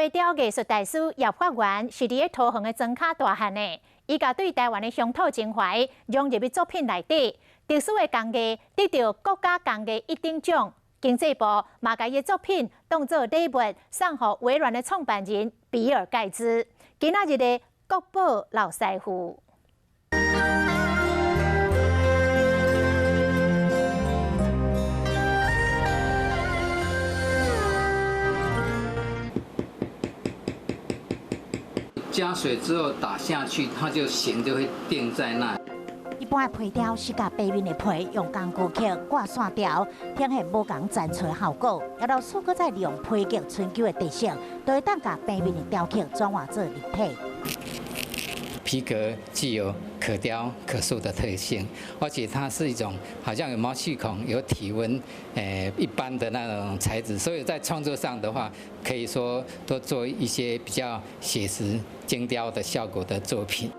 皮雕藝術大師葉發源是佇咧桃園的莊跤大漢的，伊共對台灣的鄉土情懷融入去作品內底，特殊的工藝得著國家工藝一等獎。經濟部嘛共伊的作品當做禮物送予微軟的創辦人比爾蓋茨。今仔日的國寶老師傅。加水之後打下去，它就形就會定在那。一般的皮雕是共白面的皮用工具刻掛線條，呈現無仝層次效果。葉老師閣再利用皮革春秋的特性，就會當共白面的雕刻轉化做立體。皮革具有可雕可塑的特性，而且它是一種好像有毛細孔、有體溫，一般的那種材質，所以在創作上的話，可以說都做一些比較寫實精雕的效果的作品。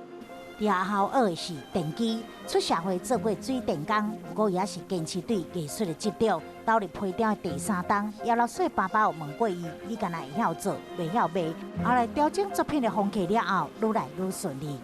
佇學校學的是電機，出社會做過水電工，不過伊也是堅持對藝術的執著。投入皮雕的第三冬，葉老師的爸爸有問過伊，你敢若會曉做，袂曉賣。後來調整作品的風格了後，愈來愈順利。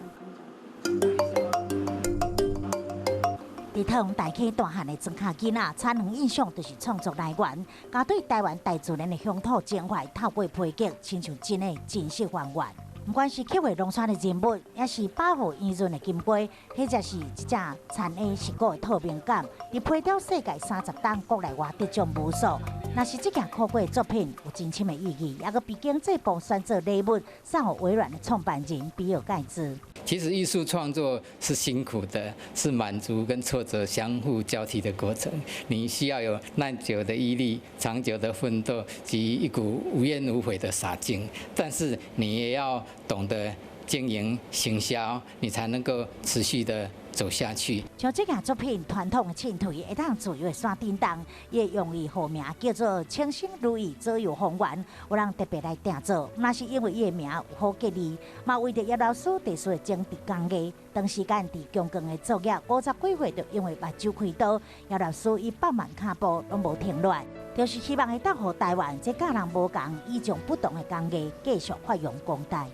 佇桃園大溪大漢的莊跤囡仔，田園印象就是創作來源，佮對台灣大自然的鄉土情懷，透過皮革，親像真的真實還原。不管是刻畫農村的人物，抑是保護圓潤的金龜，或者是一隻田野石鼓的透明感，佇皮雕世界30冬，國內外得獎無數。若是這件可貴的作品有真深的意義，猶閣被經濟部選做禮物送予微軟的創辦人比爾蓋茨。其實藝術創作是辛苦的，是滿足跟挫折相互交替的過程。你需要有耐久的毅力、長久的奮鬥及一股無怨無悔的傻勁。但是你也要懂得經營行銷，你才能夠持續的走下去。像這件作品，傳統的凊槌會當自由的山頂動，伊的用意號名叫做“清新如意左右逢源”，有人特別來訂做，若是因為伊的名有好吉利，嘛為著葉老師特殊的精緻工藝，長時間佇強光的作業，50幾歲就因為目睭開刀，葉老師伊放慢跤步，攏無停落來，就是希望會當予台灣這佮人無仝、與眾不同的工藝繼續發揚光大。